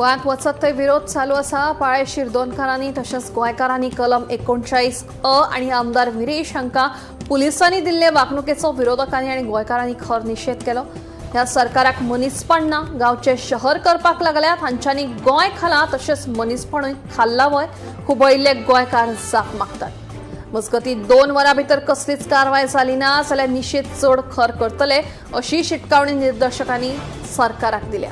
गोंयांत वचत थंय विरोध चालू आसा. पाळे शिरदोनकारांनी तशेंच गोंयकारांनी कलम 39 अ आनी आमदार विरेश हांकां पुलिसांनी दिल्ले वागणुकेचो विरोधकांनी आनी गोंयकारांनी खर निशेध केलो. ह्या सरकाराक मनीसपण ना, गांवचे शहर करपाक लागल्यात. हांच्यांनी गोंय खाला तशेंच मनीसपणूय खाल्ला वय, खुबयल्ले गोंयकार जाप मागतात. मजगती 2 वरां भितर कसलीच कारवाय जाली ना जाल्यार निशेध चड खर करतले अशी शिटकावणी निर्देशकांनी सरकाराक दिल्या.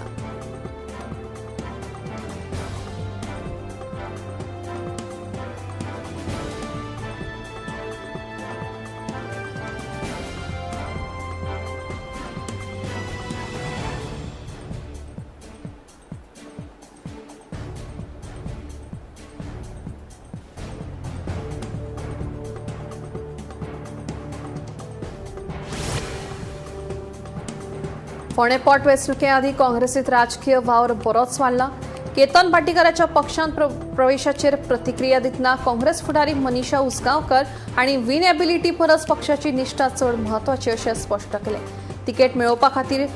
फोंडें पोटवेंचणुके आदीं काँग्रेसीत राजकीय वावर बरोच वाडला. केतन भाटीकाराच्या पक्षांत प्रवेशाचेर प्रतिक्रिया दितना काँग्रेस फुडारी मनीषा उसगांवकर हांणी विनएबिलिटी परस पक्षाची निष्ठा चड म्हत्वाची अशें स्पश्ट केलें. तिकेट मेळोवपा खातीर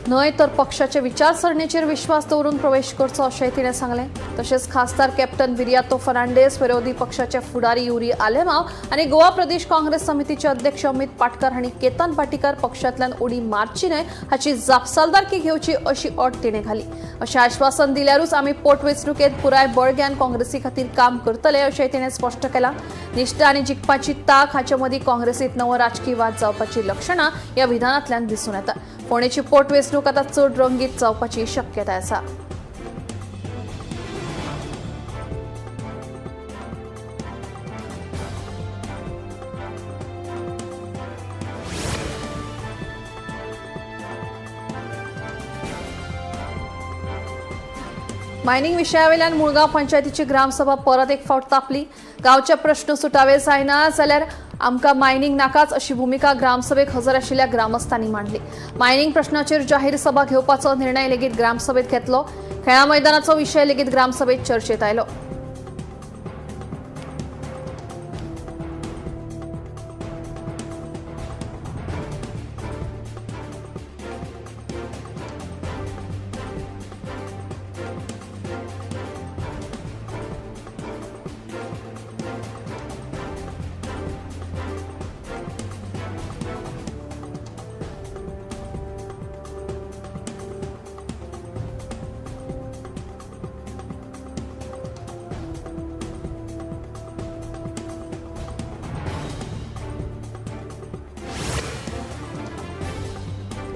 न्हय तर पक्षाचे विचारसरणीचेर विश्वास दवरून प्रवेश करचो अशेंय तिणें सांगलें. तशेंच खासदार कॅप्टन विरियातो फर्नांडीस, विरोधी पक्षाचे फुडारी युरी आलेमाव आनी गोवा प्रदेश काँग्रेस समितीचे अध्यक्ष अमित पाटकर हांणी केतन भाटीकार पक्षांतल्यान उडी मारची न्हय हाची जापसालदारकी घेवची अशी अट तिणें घाली. अशें आश्वासन दिल्यारूच आमी पोटवेंचणुकेंत पुराय बळग्यान काँग्रेसी खातीर काम करतले अशेंय तिणें स्पश्ट केलां. निष्ठा आनी जिखपाची ताक हाचे मदीं काँग्रेसीत नवो राजकी वाद जावपाची लक्षणां ह्या विधानांतल्यान दिसून येतात. फोंडेची पोटवेंचणूक आतां चड रंगीत जावपाची शक्यताय आसा. मायनिंग विशयावेल्यान मुळगांव पंचायतीची ग्रामसभा परत एक फावट तापली. गांवचे प्रश्न सुटावे जायना जाल्यार आमकां मायनिंग नाकाच अशी भुमिका ग्रामसभेक हजर आशिल्ल्या ग्रामस्थांनी मांडली. मायनिंग प्रश्नाचेर जाहीर सभा घेवपाचो निर्णय लेगीत ग्रामसभेत घेतलो. खेळां मैदानाचो विशय लेगीत ग्रामसभेत चर्चेत आयलो.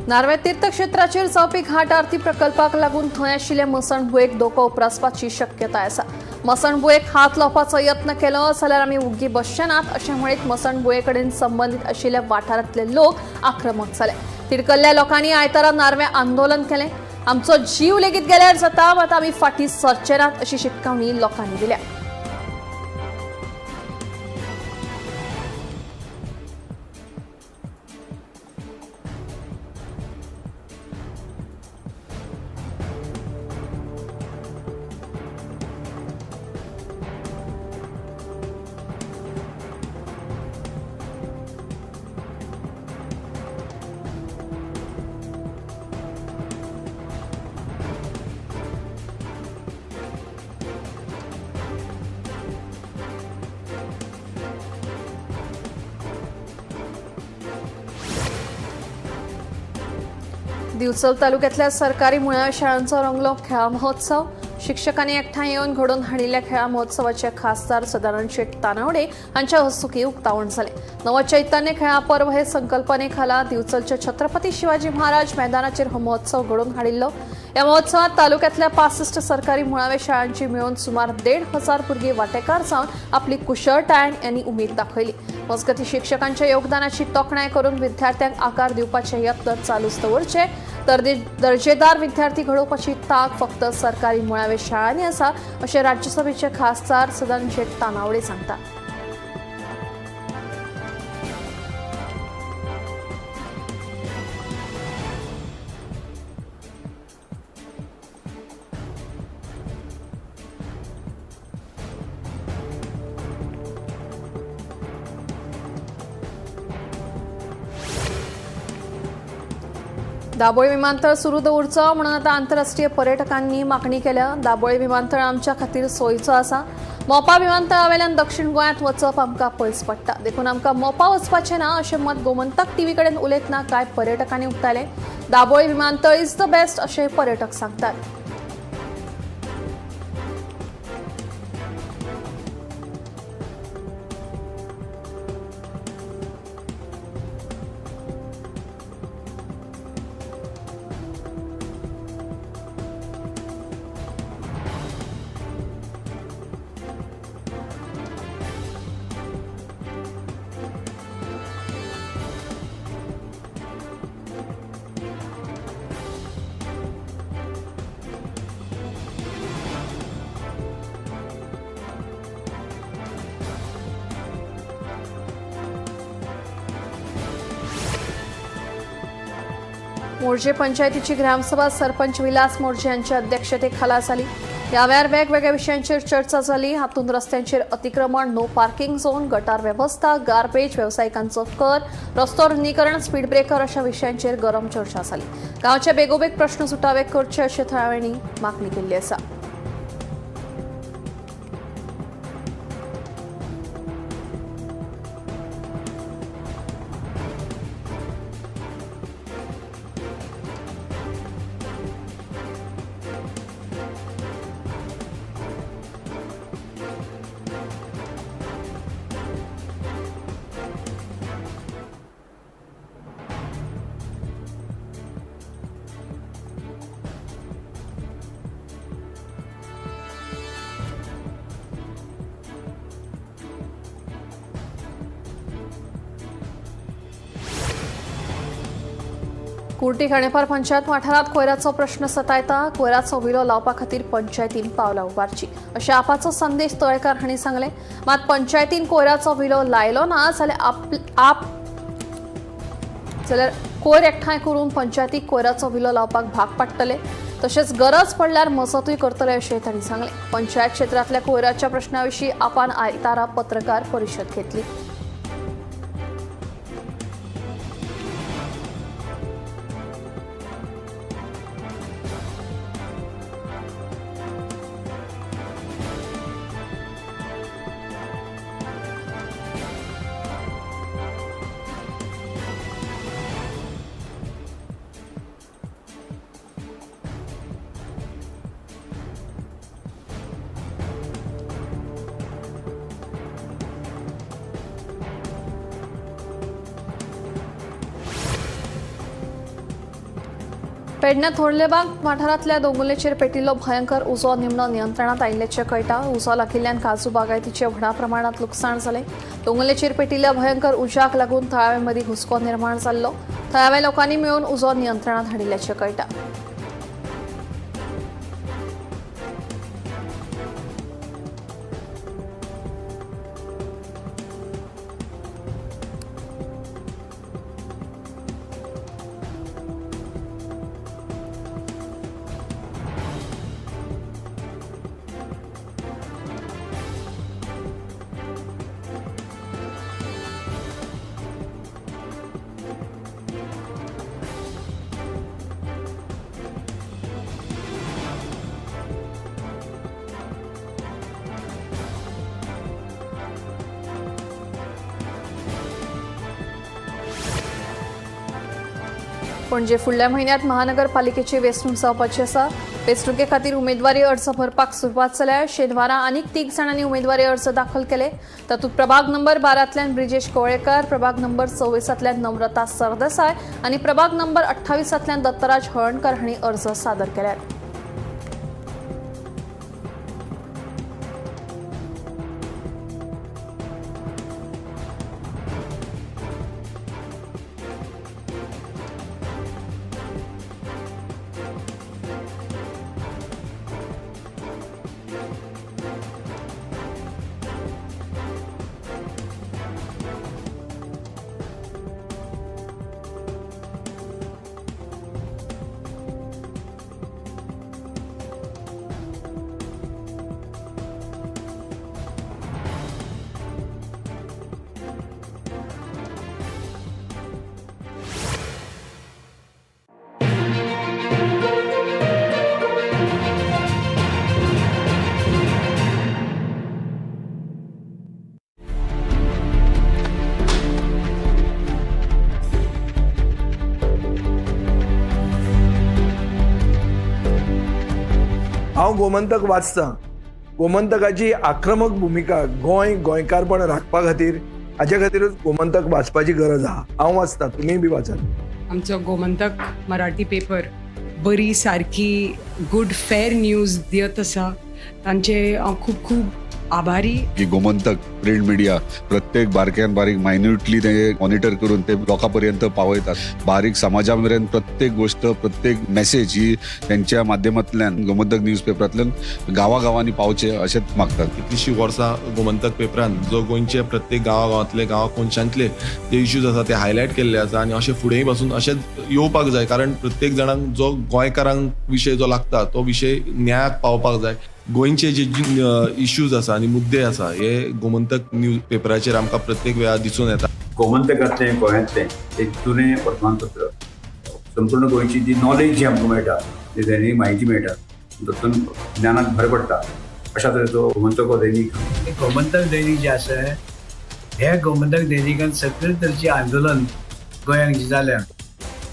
नार्वे तीर्थक्षेत्राचेर जावपी घाट आरती प्रकल्पाक लागून थंय आशिल्ले मसणभुंयेक धोको उप्रासपाची शक्यताय आसा. मसणभुंयेक हात लावपाचो यत्न केलो जाल्यार आमी उग्गी बसचे नात अशें म्हणीत मसणभुंये कडेन संबंदीत आशिल्ल्या वाठारांतले लोक आक्रमक जाले. तिडकल्ल्या लोकांनी आयतारा नार्वे आंदोलन केलें. आमचो जीव लेगीत गेल्यार जाता मात आमी फाटीं सरचे नात अशी शिटकावणी लोकांनी दिल्या. दिवचल तालुक्यातल्या सरकारी मुळाव्या शाळांचो रंगलो खेळां महोत्सव. शिक्षकांनी एकठांय येवन घडोवन हाडिल्ल्या खेळां महोत्सवाचे खासदार सदानंद शेट तानावडे हांच्या हस्तुकीं उक्तावण जालें. नवचैतन्य खेळां पर्व हे संकल्पने खाला दिवचलच्या छत्रपती शिवाजी महाराज मैदानाचेर हो महोत्सव घडोवन हाडिल्लो. ह्या महोत्सवात तालुक्यातल्या 65 सरकारी मुळाव्या शाळांची मेळून सुमार 1,500 भुरगीं वांटेकार जावन आपली कुशळटाय आनी उमेद दाखयली. मजगती शिक्षकांच्या योगदानाची तोखणाय करून विद्यार्थ्यांक आकार दिवपाचे यत्न चालूच दवरचे तर दर्जेदार विद्यार्थी घडोवपाची तांक फक्त सरकारी मुळाव्या शाळांनी आसा अशें राज्यसभेचे खासदार सदानंद शेट तानावडे सांगतात. दाबोळी विमानतळ सुरू दवरचो म्हणून आतां आंतरराष्ट्रीय पर्यटकांनी मागणी केल्या. दाबोळी विमानतळ आमच्या खातीर सोयीचो आसा. मोपा विमानतळा वयल्यान दक्षिण गोंयांत वचप आमकां पयस पडटा, देखून आमकां मोपा वचपाचें ना अशें मत गोमंतक टीव्ही कडेन उलयतना कांय पर्यटकांनी उक्तायलें. दाबोळी विमानतळ is the best अशें पर्यटक सांगतात. मोरजे पंचायतीची ग्रामसभा सरपंच विलास मोरजे यांच्या अध्यक्षतेखाला झाली. या वेळार वेगवेगळ्या विशयांचेर चर्चा जाली. हातूंत रस्त्यांचेर अतिक्रमण, नो पार्किंग झोन, गटार वेवस्था, गार्बेज, वेवसायिकांचो कर, रस्तो रुंदीकरण, स्पीड ब्रेकर अशा विशयांचेर गरम चर्चा जाली. गांवचे बेगोबेग प्रश्न सुटावे करचे अशें थळाव्यांनी मागणी केल्ली आसा. कुर्टी खाणेपार पंचायत वाठारांत कोयराचो प्रश्न सतायता. कोयराचो विलो लावपा खातीर पंचायतीन पावलां उबारची अशें आपाचो संदेश तळेकार हांणी सांगलें. मात पंचायतीन कोयराचो विलो लायलो ना जाल्यार आप जाल्यार कोयर एकठांय करून पंचायतीक कोयराचो विलो लावपाक भाग पाडटले, तशेंच गरज पडल्यार मजतूय करतले अशें तांणी सांगलें. पंचायत क्षेत्रांतल्या कोयराच्या प्रश्ना विशीं आपान आयतारा पत्रकार परिशद घेतली. पेडण्या थोरलेबाग वाठारांतल्या दोंगुल्लेचेर पेटिल्लो भयंकर उजो निमणो नियंत्रणात आयिल्ल्याचें कळटा. उजो लागिल्ल्यान काजू बागायतीचें व्हडा प्रमाणांत लुकसाण जालें. दोंगुल्लेचेर पेटिल्ल्या भयंकर उज्याक लागून थळाव्यां मदीं हुस्को निर्माण जाल्लो. थळाव्या लोकांनी मेळून उजो नियंत्रणात हाडिल्ल्याचें कळटा. पणजे फुडल्या म्हयन्यांत महानगरपालिकेची वेंचणूक जावपाची आसा. वेंचणुके खातीर उमेदवारी अर्ज भरपाक सुरवात जाल्या. शेनवारा आनीक 3 जाणांनी उमेदवारी अर्ज दाखल केले. तातूंत प्रभाग नंबर 12तल्यान ब्रिजेश कोळेकर, प्रभाग नंबर 24तल्यान नम्रता सरदेसाय आनी प्रभाग नंबर 28तल्यान दत्तराज हळर्णकर हांणी अर्ज सादर केल्यात. हांव गोमंतक वाचतां. गोमंतकाची आक्रमक भुमिका गोंय गोंयकारपण राखपा खातीर, हाजे खातीरूच गोमंतक वाचपाची गरज आहा. हांव वाचतां, तुमीय बी वाचात. आमचो गोमंतक मराठी पेपर बरी सारकी गुड फेर न्यूज दियत आसा, तांचे हांव खूब खूब आभारी. की गोमंतक प्रिंट मिडिया प्रत्येक बारक्यान बारीक मायन्युटली ते मॉनिटर करून ते लोकां पर्यंत पावयतात. बारीक समाजा मेरेन प्रत्येक गोष्ट, प्रत्येक मेसेज ही त्यांच्या माध्यमांतल्यान गोमंतक न्यूज पेपरांतल्यान गांवागांवांनी पावचे अशेंच मागतात. कितलीशीं वर्सां गोमंतक पेपरान जो गोंयचे प्रत्येक गांवागांवांतले, गांवा कोनशांतले जे इश्यूज आसा ते हायलायट केल्ले आसा आनी अशें फुडेंय पासून अशेंच येवपाक जाय, कारण प्रत्येक जाणांक जो गोंयकारांक विशय जो लागता तो विशय न्यायाक पावपाक जाय. गोंयचे जे इश्यूज आसा आनी मुद्दे आसा हे गोमंतक न्यूज पेपराचेर आमकां प्रत्येक वेळार दिसून येता. गोमंतकांतलें गोंयांतलें एक जुनें वर्तमानपत्र, संपूर्ण गोंयची जी नॉलेज जी आमकां मेळटा, जी दैनीक म्हायती मेळटा, तातूंत ज्ञानाक भर पडटा. अशा तरेचो गोमंतक हो दैनीक. गोमंतक दैनीक जें आसा, हे गोमंतक दैनिकान सगळे तरेचें आंदोलन गोंयांत जें जाल्या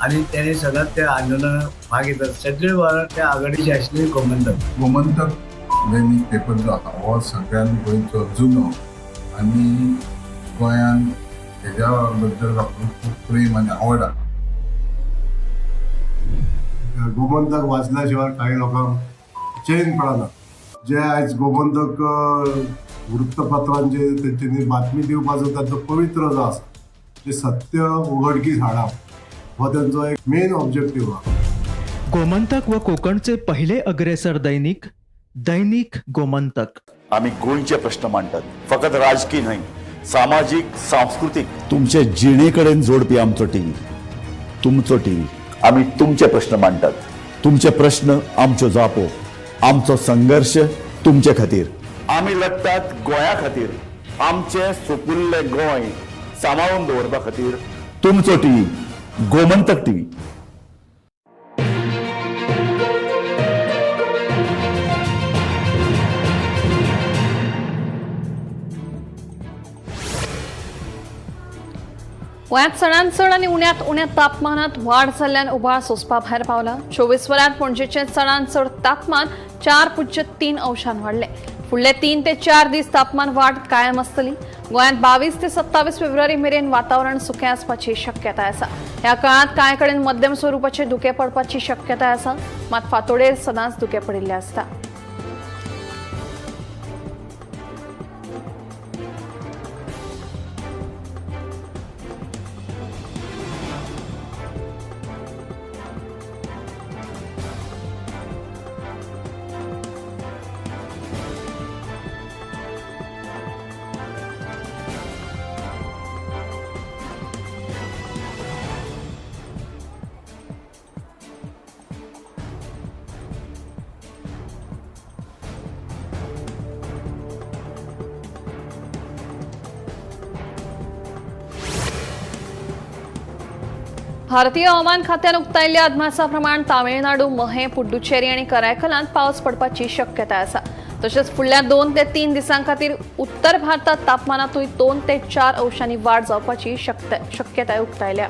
आनी तेणे सदांच त्या आंदोलनात भाग घेतात. सगळे वावर त्या आघाडीचे आशिल्ले गोमंतक. गोमंतक दैनीक पेपर जो आसा हो सगळ्यान गोंयचो जुनो आनी गोंयान हेज्या बद्दल लोकांक खूब प्रेम आनी आवड आसा. गोमंतक वाचल्या शिवाय काही लोकांक चैन पडना. जे आयज गोमंतक वृत्तपत्रांचे तेंच्यांनी बातमी दिवपाचो तांचो पवित्र जो आसा, जे सत्य उघडकीस हाडप हो तेंचो एक मेन ऑब्जेक्टीव आहा. गोमंतक व कोकणचे पहिले अग्रेसर दैनिक, दैनिक गोमंतक. आमी गोंयचे प्रश्न मांडटात, फकत राजकी न्हय, सामाजीक, सांस्कृतीक, तुमचे जिणे कडेन जोडपी आमचो टीव्ही, तुमचो टीव्ही. आमी तुमचे प्रश्न मांडटात, तुमचे प्रश्न आमच्यो जापो, आमचो संघर्श तुमचे खातीर. आमी लडटात गोंया खातीर, आमचें सुपुल्लें गोंय सांबाळून दवरपा खातीर. तुमचो टीव्ही, गोमंतक टीव्ही. गोंयांत चडांत चड आनी उण्यांत उण्या तापमानात वाड जाल्ल्यान उबाळ सोंसपा भायर पावला. 24 वरांत पणजेचें चडांत चड तापमान 4.3 अंशान वाडलें. फुडले 3 ते 4 दीस तापमान वाड कायम आसतली. गोंयांत 22 ते 27 फेब्रुवारी मेरेन वातावरण सुकें आसपाची शक्यताय आसा. ह्या काळांत कांय कडेन मध्यम स्वरुपाचे धुकें पडपाची शक्यताय आसा, मात फांतोडेर सदांच धुकें पडिल्लें आसता. भारतीय हवामान खात्यान उक्तायल्ल्या अदमासा प्रमाण तामिळनाडू, महे, पुडुचेरी आनी करायकलांत पावस पडपाची शक्यताय आसा. तशेंच फुडल्या 2 ते 3 दिसां खातीर उत्तर भारतात तापमानातूय 2 ते 4 अंशांनी वाड जावपाची शक्यताय उक्तायल्या.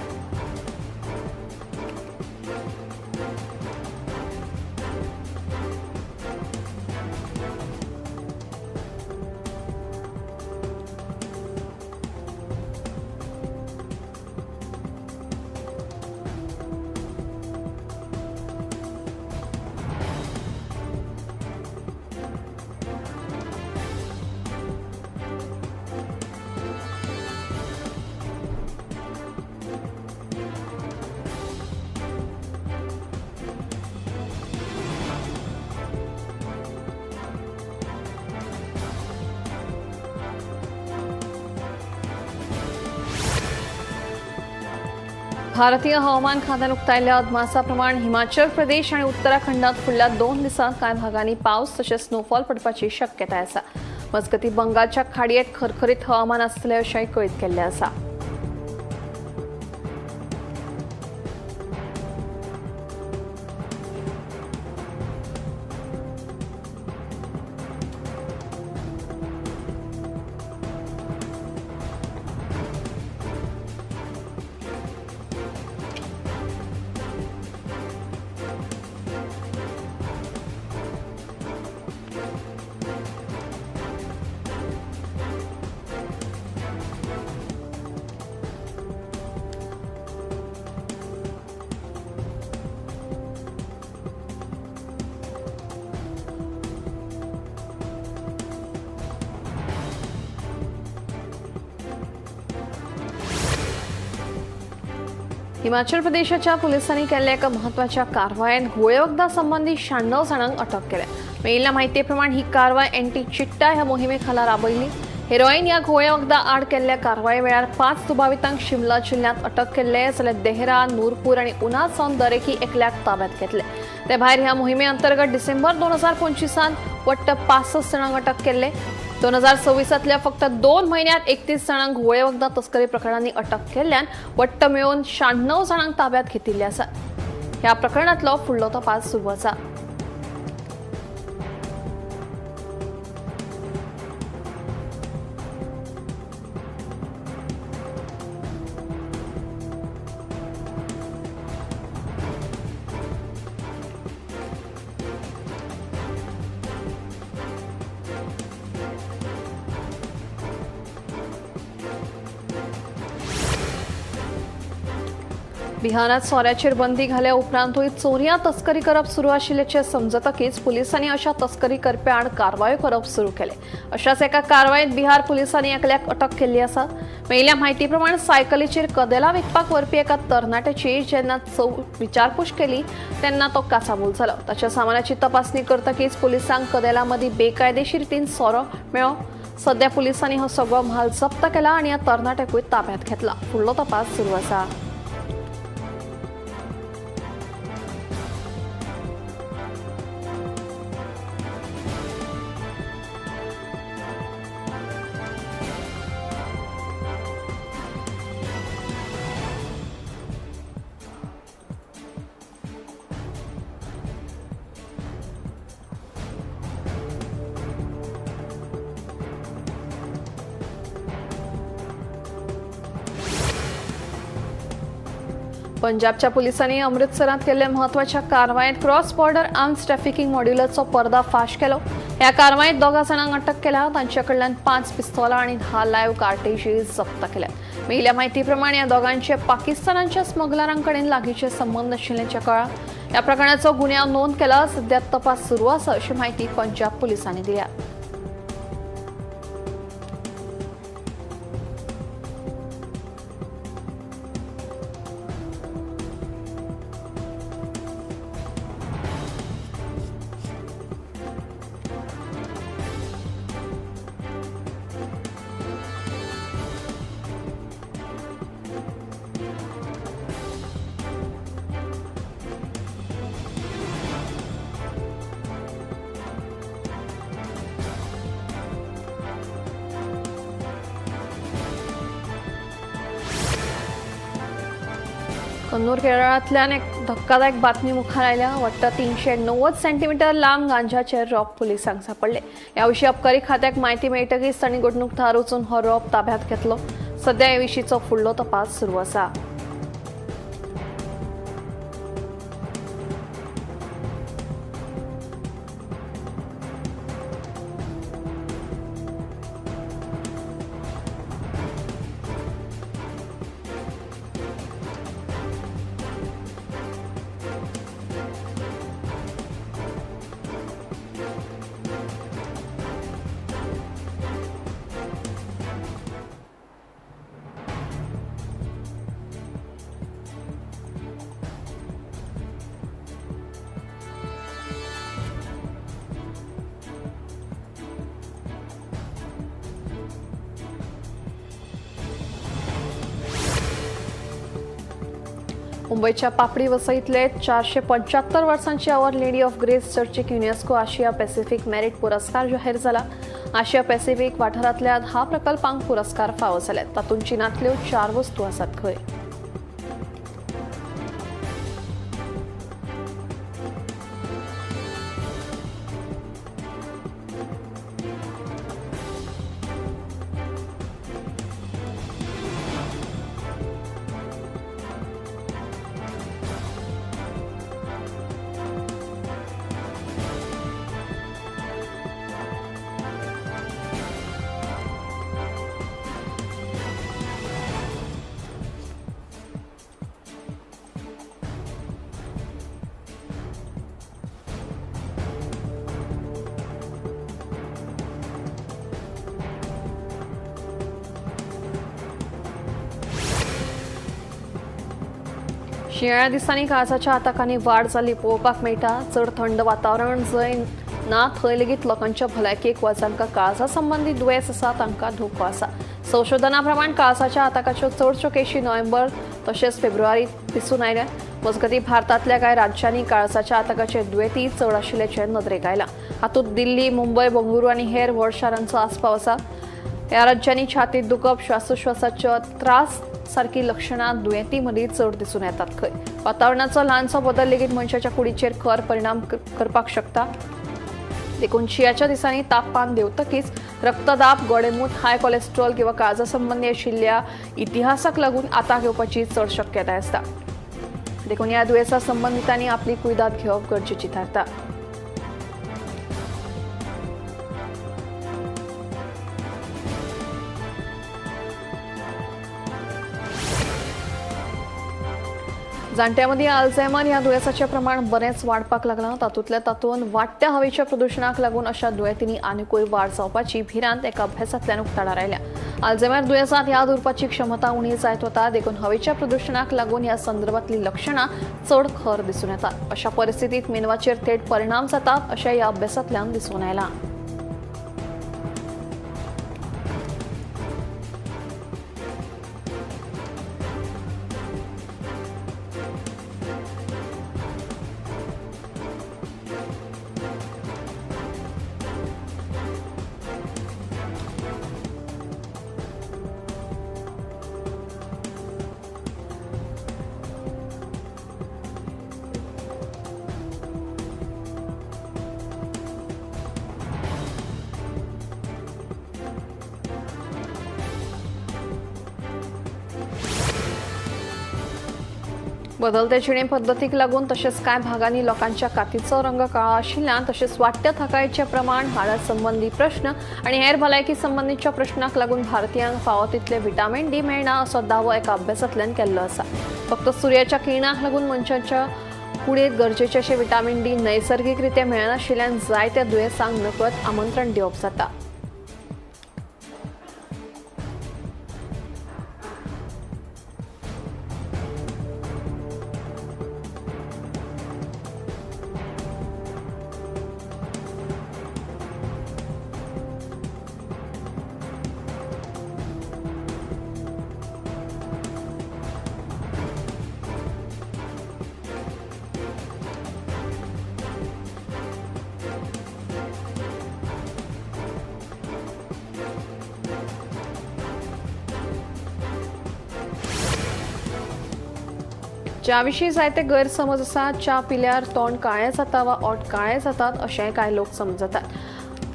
भारतीय हवामान खात्यान उक्तायल्ल्या अदमासा प्रमाण हिमाचल प्रदेश आनी उत्तराखंडात फुडल्या 2 दिसांत कांय भागांनी पावस तशेंच स्नोफॉल पडपाची शक्यताय आसा. मजगतीं बंगालच्या खाडयेत खरखरीत हवामान आसतलें अशेंय कळीत केल्लें आसा. हिमाचल प्रदेशाच्या पुलिसांनी केल्ल्या एका म्हत्वाच्या कारवायेंत घुंवळे वखदां संबंदी 96 जाणांक अटक केल्या. मेळिल्ल्या म्हायती प्रमाण ही कारवाय अँटी चिट्टा ह्या मोहिमे खाला राबयली. हेरोईन ह्या घुंवळे वखदां आड केल्ल्या कारवाये वेळार 5 दुबावितांक शिमला जिल्ल्यांत अटक केल्ले, जाल्यार देहरा, नूरपूर आनी उना सावन दरेकी एकल्याक ताब्यात घेतले. ते भायर ह्या मोहिमे अंतर्गत डिसेंबर 2025 वट्ट 65 जाणांक अटक केल्ले. 2026 फक्त 2 म्हयन्यांत 31 जाणांक घुंवळे वखदां तस्करी प्रकरणांनी अटक केल्ल्यान वट्ट मेळून 96 जाणांक ताब्यात घेतिल्ले आसात. ह्या प्रकरणांतलो फुडलो तपास सुरू आसा. बिहारात सोऱ्याचेर बंदी घाल्या उपरांतूय चोरयां तस्करी करप सुरू आशिल्ल्याचें समजतकीच पुलिसांनी अशा तस्करी करप्यां आड कारवायो करप सुरू केले. अशाच एका कारवायेंत बिहार पुलिसांनी एकल्याक अटक केल्ली आसा. मेळिल्ल्या म्हायती प्रमाण सायकलीचेर कदेलां विकपाक व्हरपी एका तरणाट्याची जेन्ना विचारपूस केली तेन्ना तो काचाबूल जालो. ताच्या सामानाची तपासणी करतकीच पुलिसांक कदेलां मदीं बेकायदेशीर रितीन सोरो मेळ्ळो. सध्या पुलिसांनी हो सगळो म्हाल जप्त केला आनी ह्या तरणाट्याकूय ताब्यात घेतला. फुडलो तपास सुरू आसा. पंजाबच्या पोलिसांनी अमृतसरांत केल्ल्या म्हत्वाच्या कारवायेंत क्रॉस बॉर्डर आर्म्स ट्रॅफिकिंग मॉड्युलाचो पर्दाफाश केलो. ह्या कारवायेंत 2 जाणांक अटक केल्या. तांचे कडल्यान 5 पिस्तोलां आनी 10 लायव्ह कार्टेजीस जप्त केल्यात. मेळिल्ल्या म्हायती प्रमाण ह्या दोगांचे पाकिस्तानाच्या स्मगलरां कडेन लागींचे संबंद आशिल्ल्याचें कळ्ळां. ह्या प्रकरणाचो गुन्यांव नोंद केला. सध्या तपास सुरू आसा अशी म्हायती पंजाब पोलिसांनी दिल्या. कन्नूर केरळांतल्यान एक धक्कादायक बातमी मुखार आयल्या. वट्ट 390 सेंटीमिटर लांब गांजाचे रोप पुलिसांक सापडले. ह्या विशीं अबकारी खात्याक म्हायती मेळटकीच तांणी घडणूक थळार वचून हो रोप ताब्यात घेतलो. सध्या हे विशींचो फुडलो तपास सुरू आसा. मुंबईच्या पापडी वसईतले 475 वर्सांची our lady of grace चर्चीक युनेस्को आशिया पॅसिफिक मेरीट पुरस्कार जाहीर जाला. आशिया पॅसिफिक वाठारांतल्या 10 प्रकल्पांक पुरस्कार फावो जाल्यात. तातूंत चीनांतल्यो 4 वस्तू आसात खंय. शिंयाळ्या दिसांनी काळजाच्या आताकांनी वाड जाल्ली पळोवपाक मेळटा. चड थंड वातावरण जंय ना थंय लेगीत लोकांच्या भलायकेक वा जांकां काळजा संबंदी दुयेंस आसा तांकां धोको आसा. संशोधना प्रमाण काळजाच्या आताकाच्यो चडश्यो केशी नोव्हेंबर तशेंच फेब्रुवारीत दिसून आयल्या. मजगतीं भारतांतल्या कांय राज्यांनी काळजाच्या आताकाचे दुयेंती चड आशिल्ल्याचें नदरेक आयलां. हातूंत दिल्ली, मुंबय, बंगळुरू आनी हेर व्हड शारांचो आस्पाव आसा. ह्या राज्यांनी छातीत दुखप, श्वासोश्वासाचे त्रास सारकी लक्षणां दुयेंती मदीं चड दिसून येतात खंय. वातावरणाचो ल्हानसो बदल लेगीत मनशाच्या कुडीचेर खर परिणाम करपाक शकता. देखून शिंयाच्या दिसांनी तापमान देंवतकीच रक्तदाब, गोडेंमूत, हाय कोलेस्ट्रॉल किंवा काळजा संबंदी आशिल्ल्या इतिहासाक लागून आताक येवपाची चड शक्यताय आसता. देखून ह्या दुयेंसा संबंदितांनी आपली कुयदाद घेवप गरजेची थारता. जाण्ट्यांमदीं अल्झायमर ह्या दुयेंसाचें प्रमाण बरेंच वाडपाक लागलां. तातूंतल्या तातूंत वाडट्या हवेच्या प्रदुशणाक लागून अशा दुयेंतींनी आनिकूय वाड जावपाची भिरांत एका अभ्यासांतल्यान उक्ताडार आयल्या. अल्झायमर दुयेंसांत याद उरपाची क्षमता उणी जायत वता. देखून हवेच्या प्रदुशणाक लागून ह्या संदर्भांतली लक्षणां चड खर दिसून येतात. अशा परिस्थितीत मेंदवाचेर थेट परिणाम जातात अशें ह्या अभ्यासांतल्यान दिसून आयलां. बदलते जिणे पद्दतीक लागून तशेंच कांय भागांनी लोकांच्या कातीचो रंग काळो आशिल्ल्यान तशेंच वाडट्या थकायेचें प्रमाण, हाडा संबंदी प्रश्न आनी हेर भलायकी संबंदीच्या प्रश्नाक लागून भारतीयांक फावो तितले व्हिटामीन डी मेळना असो दावो एका अभ्यासांतल्यान केल्लो आसा. फक्त सुर्याच्या किरणाक लागून मनशाच्या कुडींत गरजेचें अशें व्हिटामीन डी नैसर्गिक रित्या मेळनाशिल्ल्यान जायत्या दुयेंसांक नकळत आमंत्रण दिवप जाता. च्या विशीं जायते गैरसमज आसा. च्या पिल्यार तोंड काळें जाता वा ओंठ काळे जातात अशें कांय लोक समजतात.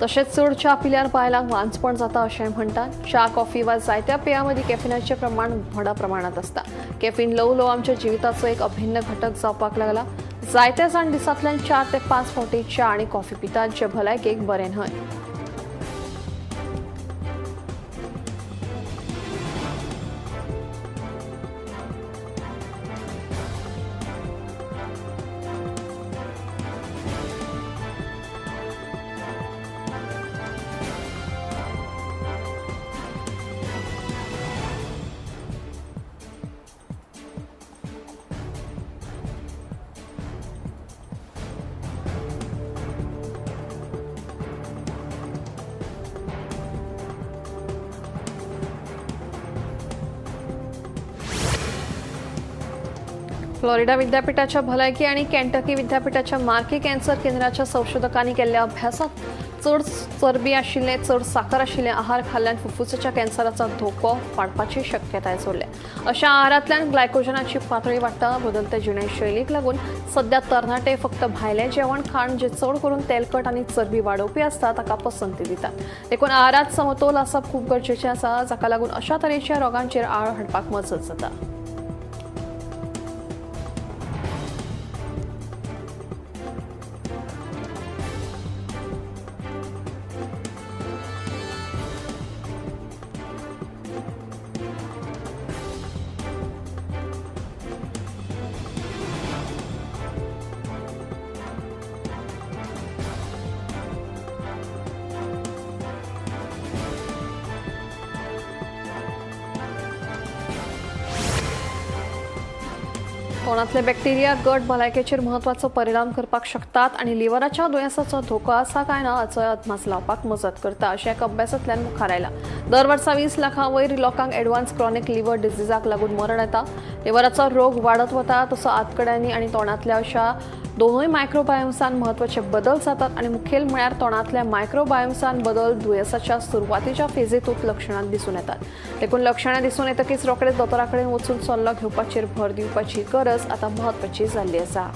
तशेंच चड च्या पिल्यार बायलांक वांझपण जाता अशें म्हणटात. च्या, कॉफी वा जायत्या पेयां मदीं कॅफिनाचें प्रमाण व्हडा प्रमाणांत आसता. कॅफीन ल्हव ल्हव आमच्या जिविताचो एक अभिन्न घटक जावपाक लागला. जायते जाण दिसांतल्यान 4 ते 5 फावटी च्या आनी कॉफी पितात, जें भलायकेक बरें न्हय. फ्लॉरिडा विद्यापीठाच्या भलायकी आनी केंटकी विद्यापीठाच्या मार्की कॅन्सर केंद्राच्या संशोधकांनी केल्ल्या अभ्यासात चड चरबी आशिल्ले, चड साकर आशिल्ले आहार खाल्ल्यान फुफ्फुसाच्या कॅन्सराचो धोको वाडपाची शक्यताय जोडल्या. अशा आहारांतल्यान ग्लायकोजनाची पातळी वाडटा. बदलते जिणेशैलीक लागून सध्या तरणाटे फक्त भायलें जेवण खाण जे चड करून तेलकट आनी चरबी वाडोवपी आसता ताका पसंती दितात. देखून आहारात समतोल आसप खूब गरजेचें आसा, जाका लागून अशा तरेच्या रोगांचेर आळ हाडपाक मजत जाता. तोंडातले बॅक्टेरिया गट भलायकेचेर म्हत्वाचो परिणाम करपाक शकतात आनी लिव्हराच्या दुयेंसाचो धोको आसा काय ना हाचो अदमास लावपाक मजत करता अशें एका अभ्यासांतल्यान मुखार आयलां. दर वर्सा 20 लाखां वयर लोकांक एडवान्स क्रॉनिक लिव्हर डिजीजाक लागून मरण येता. लिव्हराचो रोग वाडत वता तसो आंतकड्यांनी आनी तोंडांतल्या अशा दोनूय मायक्रोबायोम्सान म्हत्वाचे बदल जातात आनी मुखेल म्हळ्यार तोंडांतल्या मायक्रोबायोम्सान बदल दुयेंसाच्या सुरवातीच्या फेजेतूच लक्षणां दिसून येतात. देखून लक्षणां दिसून येतकीच रोखडेच दोतोरा कडेन वचून सल्लो घेवपाचेर भर दिवपाची गरज आतां म्हत्वाची जाल्ली आसा.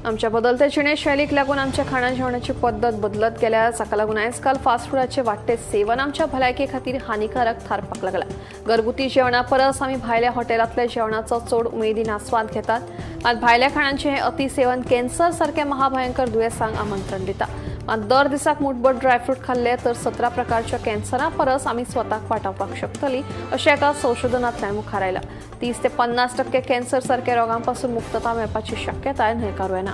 आमच्या बदलते जिणेशैलीक लागून आमच्या खाणा जेवणाची पद्दत बदलत गेल्या. जाका लागून आयजकाल फास्ट फुडाचे वाडटे सेवन आमच्या भलायके खातीर हानिकारक थारपाक लागला. घरगुती जेवणा परस आमी भायल्या हॉटेलांतल्या जेवणाचो चड उमेदीन आस्वाद घेतात. मात भायल्या खाणांचें हें अतिसेवन कॅन्सर सारक्या महाभयंकर दुयेंसांक आमंत्रण दिता. मात दर दिसाक मुठभर ड्रायफ्रूट खाल्ले तर 17 प्रकारच्या कॅन्सरा परस आमी स्वताक वाटावपाक शकतली अशें एका संशोधनांतल्यान मुखार आयलां. 30 ते 50% कॅन्सर सारक्या रोगांपासून मुक्तता मेळपाची शक्यताय न्हयकारूं येना.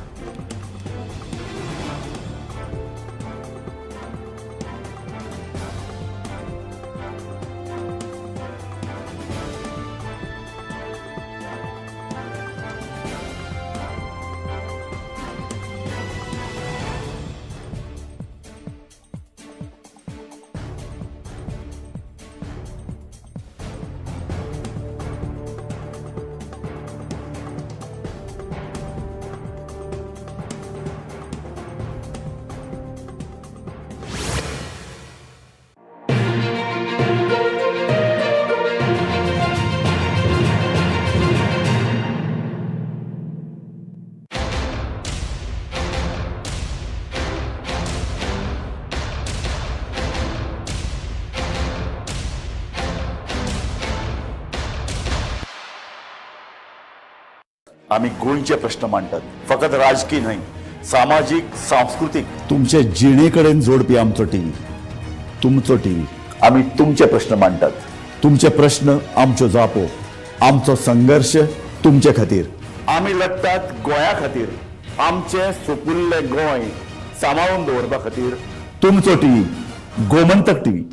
आमी गोंयचे प्रश्न मांडटात, फकत राजकी न्हय, सामाजीक, सांस्कृतीक, तुमचे जिणे कडेन जोडपी आमचो टीव्ही, तुमचो टीव्ही. आमी तुमचे प्रश्न मांडटात, तुमचे प्रश्न आमच्यो जापो, आमचो संघर्श तुमचे खातीर. आमी लढटात गोंया खातीर, आमचें सुपुल्लें गोंय सांबाळून दवरपा खातीर. तुमचो टीव्ही, गोमंतक टीव्ही.